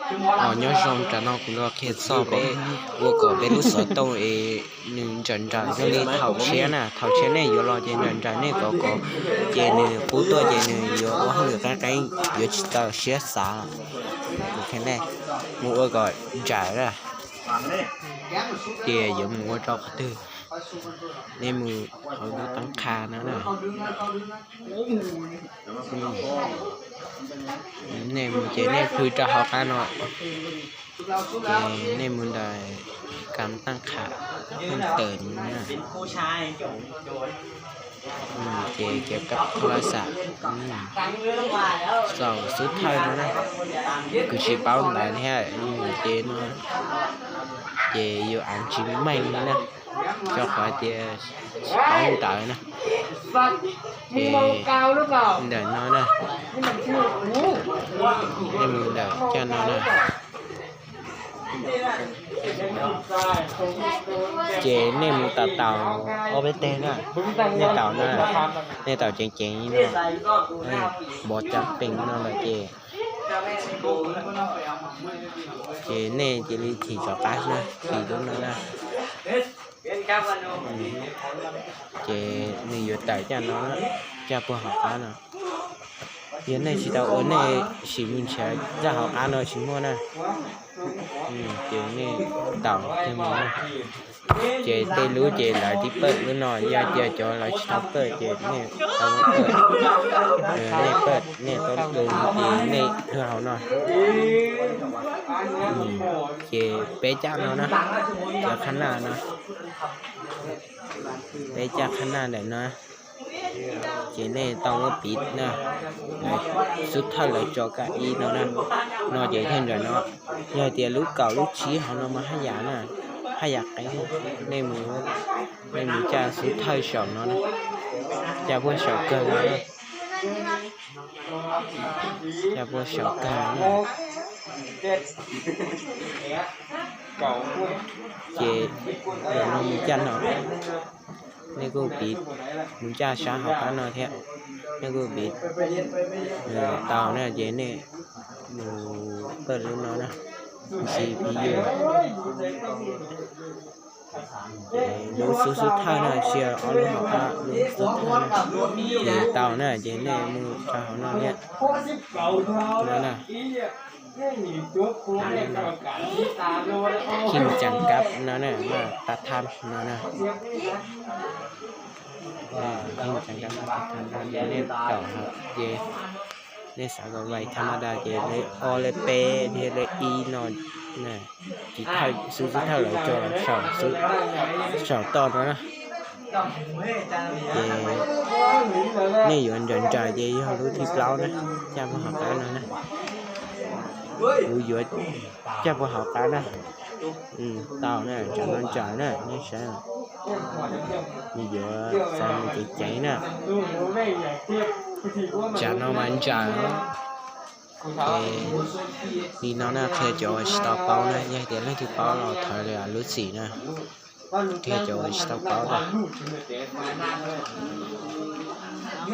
Os, nyob zoo, tam no kuv los qhia txog peb ua kom peb lub xov tooj es nws nrawm nrawm zoo li thaum tshiab na. Thaum tshiab nej yuav los ces nrawm nrawm nej kov kov, ces nws qub tuaj ces nws yuav ua hauj lwm qeeb qeeb, yuav tsis tau siab xav. Kuv qhia nej mus ua kom nrawm na, ces yuav mus ua rau qhov twg, nej mus hauv lub teeb qha no na. Nej mus ces nej phwj rau hauv qab no, ces nej mus ntawm kam teej qha, teej tawm no na. Ces kev kab thua xam, xaus xub thawj no na. Kuv tsis paub ntawv thiab, ces no ces yus av tsis meej li na, rau qhov tias tsis paub ntawv na. Ces ntawm no na, nej mus ntawm caj no na. Ces nej mus taus taus ob peb teg na, nej taus na, nej taus ceev ceev li no, npov cov pees no lawm ces, ces nej cia li thim rov qab na, thim lub no na. Ces nws yuav tawm caj no, caj puag hauv qab no. Yog nej tsis tau ua, nej sim mus nrhiav zaj hauv qab no tsis muaj na. Ces nej taus thiaj mus na. Ces tej lub ces lawv tib pawj lub no, yog tias cov lawv tsis tau pawj ces nej tau pawj, nej pawj, nej tau du ces nej lub hauv no. Ces peb caj no na, cov qhab naj no, peb caj qhab naj ntawm no. Ces nej tau muab piv na, xub thawj lawv tso kaj ib no na, no ces thiaj nrawm no. Yog tias lub kaum lub tsib hauv no mas haj yam na, haj yam qeeb. Nej mus, nej mus caj xub thawj saum no na, caj puag saum kawg no na, caj puag saum kawg no na. Ces zaum no mus caj no, nej kuj piv, mus caj sab hauv qab no thiab, nej kuj piv tau na ces nej mus pawj lub no na, C P U. Ces lub xub xub thawj no, tsis yog ob lub hauv qab, lub xub thawj no, ces tau na ces nej mus rau hauv no thiab. No na, khij cees kab no na, mas tab thab no na. Khij cees kab no, tab thab no ces nej taus hauv ces nej xav kom vais tham ma das ces lej ob lej peb thiab lej ib no, tsis thawj, xub xub thawj lawv tso saum toj no na. Ces nej yuav nrawm nrawm ces yog lub thib plaub na, caj puag hauv qab no na. Kuv yuav caj puag hauv qab na. Tau na, tsam no nrawm na, nej saib. Nws yuav xav mus ceev ceev na. Tsam no mas nrawm. Ces li no na, qhia cov uas tsis tau paub na, yog tias leej twg paub los thov lub txim na. Qhia cov uas tsis tau paub na.